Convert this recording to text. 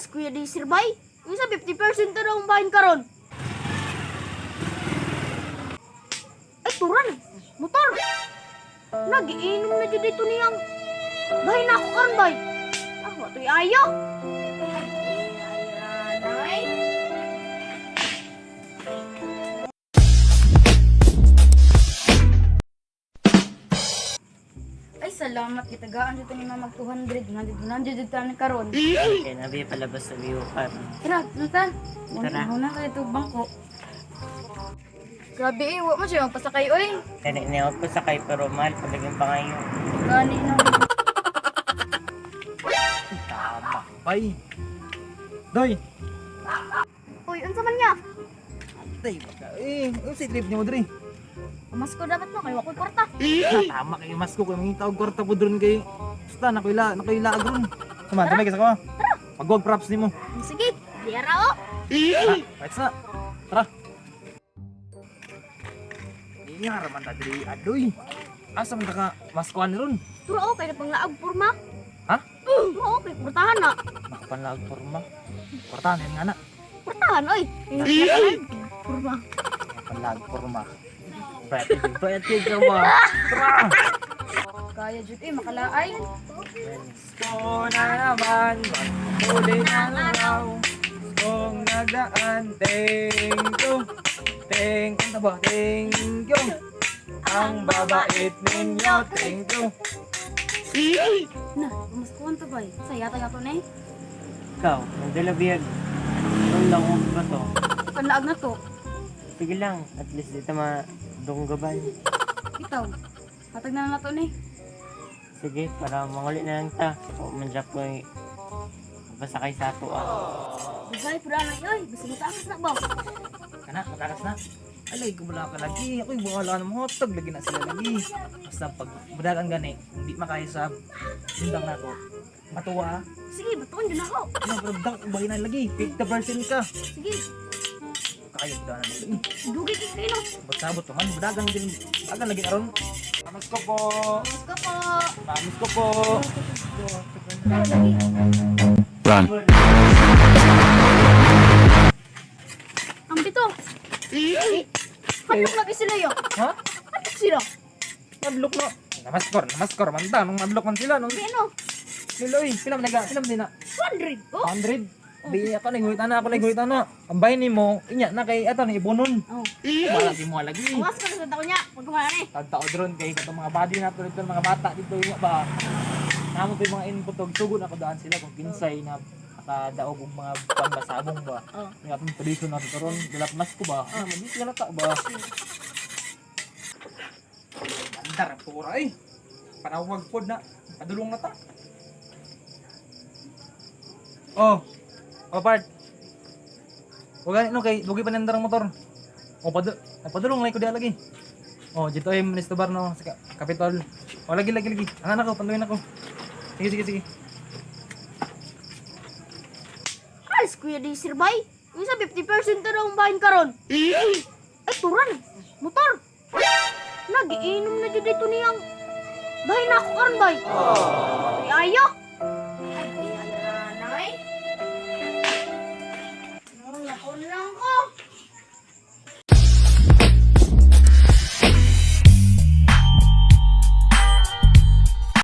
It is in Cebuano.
Alis kuya di sir bay. Yung sa 50% na daw ang bahin karon. Ay, turan. Motor. Nagiinom na jud dito niyang. Bahin na ako karon bay. Ah, wato'y ayo. Ay, Ay, salamat gitagaan dito ni Mama 200. 100 100 dito ni karon. Kaya nabi palabas sa view pa. Tara, tara. Tara. Una kayo itong bangko. Grabe eh, wa man siya magpasakay oy. Kaya niya ako sakay pero mahal palaging pa ngayon. Gani na. Tama, bay. Doy. Uy, unsa man niya? Tay, baka eh, unsa trip nimo diri? Mas ko dapat mo kay wakoy kwarta. Ah, tama kay mas ko kay mangita og kwarta po dron kay basta nakoy ila agron. Sama, tumay ka sa ko. Pagwag props nimo. Sige, biyara oh. Ah, right na. Tara. Iya, raman ta diri adoy. Asa man ta ka maskuan ron? Turo oh, kay na panglaag porma. Ha? Oo, kay kwartahan na. Makapanlaag porma. Kwartahan yan nga na. Kwartahan oy. Porma. Makapanlaag porma. Pwede, pwede ka ba? Tara! Kaya jud eh makalaay. Ko na naman, huli na araw. Kung nagdaan, thank you. Thank you ba? Thank you. Ang babait ninyo, thank you. Na, umaskuhan to bay. Saya tayo to na eh. Ikaw, nagdala biyag. Itong lang ba to? Panlaag na to. Sige lang, at least dito madunggaban. Itaw. Hatag na lang na to na eh. Sige, para manguli na lang ta. O manjak ko eh. Pasakay sa ato ah. Bigay pud na oy, basta matakas na ba? Kana, matakas na. Alay, kumula ka lagi. Ako'y bukala ng hotdog. Lagi na sila lagi. Basta pag budagan gani, hindi makaya sa sundang na ako. Matuwa. Sige, batuon din ako. Ano, pero dang, ubahin na lagi. 50% ka. Sige, Kaya budagan na lagi. dugi kay kayo. Sabot-sabot pa man. Budagan din. Budagan lagi aron. Pamas ko po. Mas ko po. Pamas ko po. Run. Ang bito. Hadlok lagi sila yo. Ha? Hadlok sila. Madlok na. Namaskor, namaskor. Manta, nung madlok man sila. Nung Di ano? niloy. Pila man naga, pila man din na. 100. Oh. 100. Di ako naguhit na, ako naguhit na. Ang bahin nimo, inya na kay ato ni ibunon. Oh. Wala di mo lagi. Mas ko na sa taon niya. Pagkumana ni. Tagtao drone kay katong mga body nato dito mga bata dito yung ba. Namo to yung mga input og sugod ako daan sila kung kinsay na nakadaog og mga pambasabong ba. Oh. Yung atong tradisyon nato karon, dala mas ko ba. Ano man sila ta ba. Andar ang pura eh. Panawag pod na. Padulong na ta. Oh. Oh, part. Huwag gani no kay lugi pa nandar ang motor. O padu oh, padulong lang ko diha lagi. Oh, dito ay Ministro Bar no sa Capitol. Oh, lagi lagi lagi. Ang anak ko, panduin ako. Sige sige sige. Alis kuya di sir bay. Yung sa 50% na daw ang bahin karon. Ay, turan. Motor. Nagiinom na jud dito niyang. Bahin na ako karon bay.